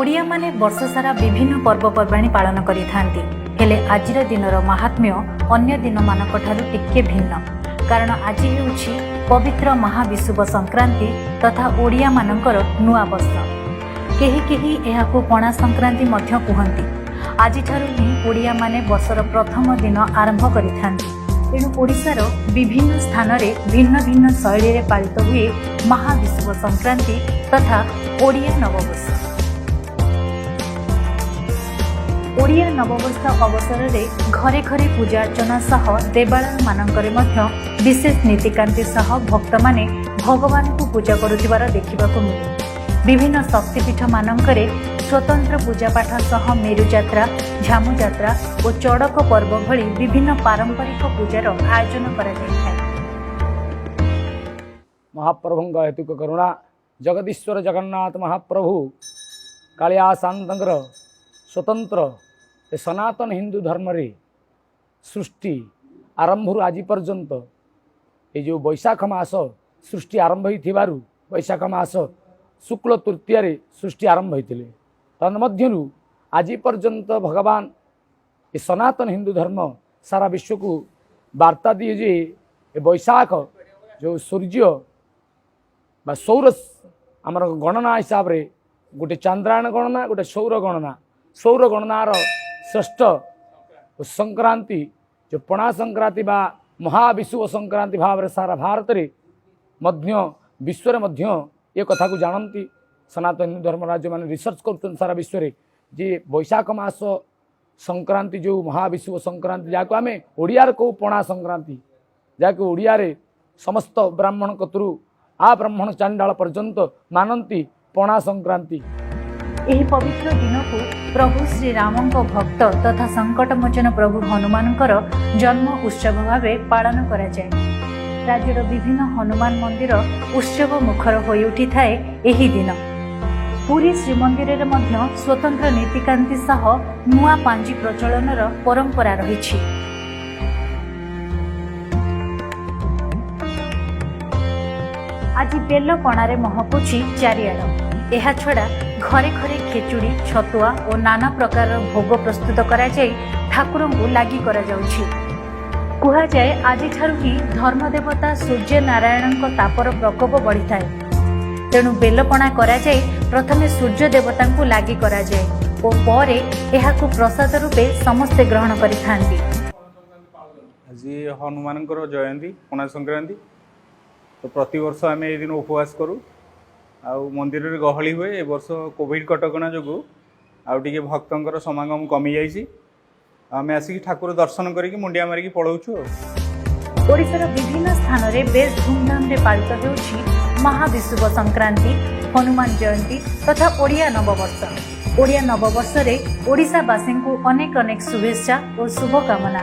ଓଡ଼ିଆମାନେ ବର୍ଷସାରା ବିଭିନ୍ନ ପର୍ବପର୍ବାଣୀ ପାଳନ କରିଥାନ୍ତି। ହେଲେ ଆଜିର ଦିନର ମାହାତ୍ମ୍ୟ ଅନ୍ୟ ଦିନମାନଙ୍କଠାରୁ ଟିକେ ଭିନ୍ନ, କାରଣ ଆଜି ହେଉଛି ପବିତ୍ର ମହାବିଷୁବ ସଂକ୍ରାନ୍ତି ତଥା ଓଡ଼ିଆମାନଙ୍କର ନୂଆବର୍ଷ। କେହି କେହି ଏହାକୁ ପଣା ସଂକ୍ରାନ୍ତି ମଧ୍ୟ କୁହନ୍ତି। ଆଜିଠାରୁ ହିଁ ଓଡ଼ିଆମାନେ ବର୍ଷର ପ୍ରଥମ ଦିନ ଆରମ୍ଭ କରିଥାନ୍ତି। ତେଣୁ ଓଡ଼ିଶାର ବିଭିନ୍ନ ସ୍ଥାନରେ ଭିନ୍ନ ଭିନ୍ନ ଶୈଳୀରେ ପାଳିତ ହୁଏ ମହାବିଷୁବ ସଂକ୍ରାନ୍ତି ତଥା ଓଡ଼ିଆ ନବବର୍ଷ। ଓଡ଼ିଆ ନବବର୍ଷ ଅବସରରେ ଘରେ ଘରେ ପୂଜା ଅର୍ଚ୍ଚନା ସହ ଦେବାଳୟମାନଙ୍କରେ ମଧ୍ୟ ବିଶେଷ ନୀତିକାନ୍ତି ସହ ଭକ୍ତମାନେ ଭଗବାନଙ୍କୁ ପୂଜା କରୁଥିବାର ଦେଖିବାକୁ ମିଳେ। ବିଭିନ୍ନ ଶକ୍ତିପୀଠମାନଙ୍କରେ ସ୍ୱତନ୍ତ୍ର ପୂଜାପାଠ ସହ ମେରୁଯାତ୍ରା, ଝାମୁଯାତ୍ରା ଓ ଚଡ଼କ ପର୍ବ ଭଳି ବିଭିନ୍ନ ପାରମ୍ପରିକ ପୂଜାର ଆୟୋଜନ କରାଯାଇଥାଏ। ମହାପ୍ରଭୁଙ୍କ ହେତୁକ କରୁଣା, ଜଗଦୀଶ୍ୱର ଜଗନ୍ନାଥ ମହାପ୍ରଭୁ କାଳିଆ ସାନ୍ତଙ୍କର ସ୍ୱତନ୍ତ୍ର ଏ ସନାତନ ହିନ୍ଦୁ ଧର୍ମରେ ସୃଷ୍ଟି ଆରମ୍ଭରୁ ଆଜି ପର୍ଯ୍ୟନ୍ତ ଏ ଯେଉଁ ବୈଶାଖ ମାସ ସୃଷ୍ଟି ଆରମ୍ଭ ହୋଇଥିବାରୁ ବୈଶାଖ ମାସ ଶୁକ୍ଳ ତୃତୀୟାରେ ସୃଷ୍ଟି ଆରମ୍ଭ ହୋଇଥିଲେ। ତନ୍ମଧ୍ୟରୁ ଆଜି ପର୍ଯ୍ୟନ୍ତ ଭଗବାନ ଏ ସନାତନ ହିନ୍ଦୁ ଧର୍ମ ସାରା ବିଶ୍ୱକୁ ବାର୍ତ୍ତା ଦିଏ ଯେ ଏ ବୈଶାଖ ଯେଉଁ ସୂର୍ଯ୍ୟ ବା ସୌର ଆମର ଗଣନା ହିସାବରେ ଗୋଟେ ଚାନ୍ଦ୍ରାୟଣ ଗଣନା, ଗୋଟେ ସୌର ଗଣନା। ସୌର ଗଣନାର ଶ୍ରେଷ୍ଠ ସଂକ୍ରାନ୍ତି ଯେଉଁ ପଣା ସଂକ୍ରାନ୍ତି ବା ମହାବିଷୁବ ସଂକ୍ରାନ୍ତି ଭାବରେ ସାରା ଭାରତରେ ମଧ୍ୟ ବିଶ୍ୱରେ ମଧ୍ୟ ଏ କଥାକୁ ଜାଣନ୍ତି। ସନାତନ ହିନ୍ଦୁ ଧର୍ମ ରାଜ୍ୟମାନେ ରିସର୍ଚ୍ଚ କରୁଛନ୍ତି ସାରା ବିଶ୍ୱରେ ଯେ ବୈଶାଖ ମାସ ସଂକ୍ରାନ୍ତି ଯେଉଁ ମହାବିଷୁବ ସଂକ୍ରାନ୍ତି, ଯାହାକୁ ଆମେ ଓଡ଼ିଆରେ କହୁ ପଣା ସଂକ୍ରାନ୍ତି, ଯାହାକୁ ଓଡ଼ିଆରେ ସମସ୍ତ ବ୍ରାହ୍ମଣ କତରୁ ଆ ବ୍ରାହ୍ମଣ ଚାଣ୍ଡାଳ ପର୍ଯ୍ୟନ୍ତ ମାନନ୍ତି ପଣା ସଂକ୍ରାନ୍ତି। ଏହି ପବିତ୍ର ଦିନକୁ ପ୍ରଭୁ ଶ୍ରୀରାମଙ୍କ ଭକ୍ତ ତଥା ସଙ୍କଟମୋଚନ ପ୍ରଭୁ ହନୁମାନଙ୍କର ଜନ୍ମ ଉତ୍ସବ ଭାବେ ପାଳନ କରାଯାଏ। ରାଜ୍ୟର ବିଭିନ୍ନ ହନୁମାନ ମନ୍ଦିର ଉତ୍ସବ ମୁଖର ହୋଇଉଠିଥାଏ ଏହି ଦିନ। ପୁରୀ ଶ୍ରୀମନ୍ଦିରରେ ମଧ୍ୟ ସ୍ୱତନ୍ତ୍ର ନୀତିକାନ୍ତି ସହ ନୂଆ ପାଞ୍ଜି ପ୍ରଚଳନର ପରମ୍ପରା ରହିଛି। ଆଜି ବେଲପଣାରେ ମହକୁଛି ଚାରିଆଡ଼। ଏହାଛଡ଼ା ଘରେ ଘରେ ଖେଚୁଡ଼ି, ଛତୁଆ ଓ ନାନା ପ୍ରକାରର ଭୋଗ ପ୍ରସ୍ତୁତ କରାଯାଇ ଠାକୁରଙ୍କୁ ଲାଗି କରାଯାଉଛି। କୁହାଯାଏ, ଆଜିଠାରୁ ହିଁ ଧର୍ମଦେବତା ସୂର୍ଯ୍ୟନାରାୟଣଙ୍କ ତାପର ପ୍ରକୋପ ବଢ଼ିଥାଏ। ତେଣୁ ବେଲପଣା କରାଯାଇ ପ୍ରଥମେ ସୂର୍ଯ୍ୟ ଦେବତାଙ୍କୁ ଲାଗି କରାଯାଏ ଓ ପରେ ଏହାକୁ ପ୍ରସାଦ ରୂପେ ସମସ୍ତେ ଗ୍ରହଣ କରିଥାନ୍ତି। ଆଜି ହନୁମାନଙ୍କର ଜୟନ୍ତୀ, ପଣା ସଂକ୍ରାନ୍ତି। ତ ପ୍ରତିବର୍ଷ ଆମେ ଏଇ ଦିନ ଉପବାସ କରୁ ଆଉ ମନ୍ଦିରରେ ଗହଳି ହୁଏ। ଏ ବର୍ଷ କୋଭିଡ଼ କଟକଣା ଯୋଗୁଁ ଆଉ ଟିକେ ଭକ୍ତଙ୍କର ସମାଗମ କମିଯାଇଛି। ଆମେ ଆସିକି ଠାକୁର ଦର୍ଶନ କରିକି ମୁଣ୍ଡିଆ ମାରିକି ପଳାଉଛୁ ଆଉ। ଓଡ଼ିଶାର ବିଭିନ୍ନ ସ୍ଥାନରେ ବେଶ୍ ଧୁମଧାମରେ ପାଳିତ ହେଉଛି ମହାବିଷୁବ ସଂକ୍ରାନ୍ତି, ହନୁମାନ ଜୟନ୍ତୀ ତଥା ଓଡ଼ିଆ ନବବର୍ଷ। ଓଡ଼ିଆ ନବବର୍ଷରେ ଓଡ଼ିଶାବାସୀଙ୍କୁ ଅନେକ ଅନେକ ଶୁଭେଚ୍ଛା ଓ ଶୁଭକାମନା।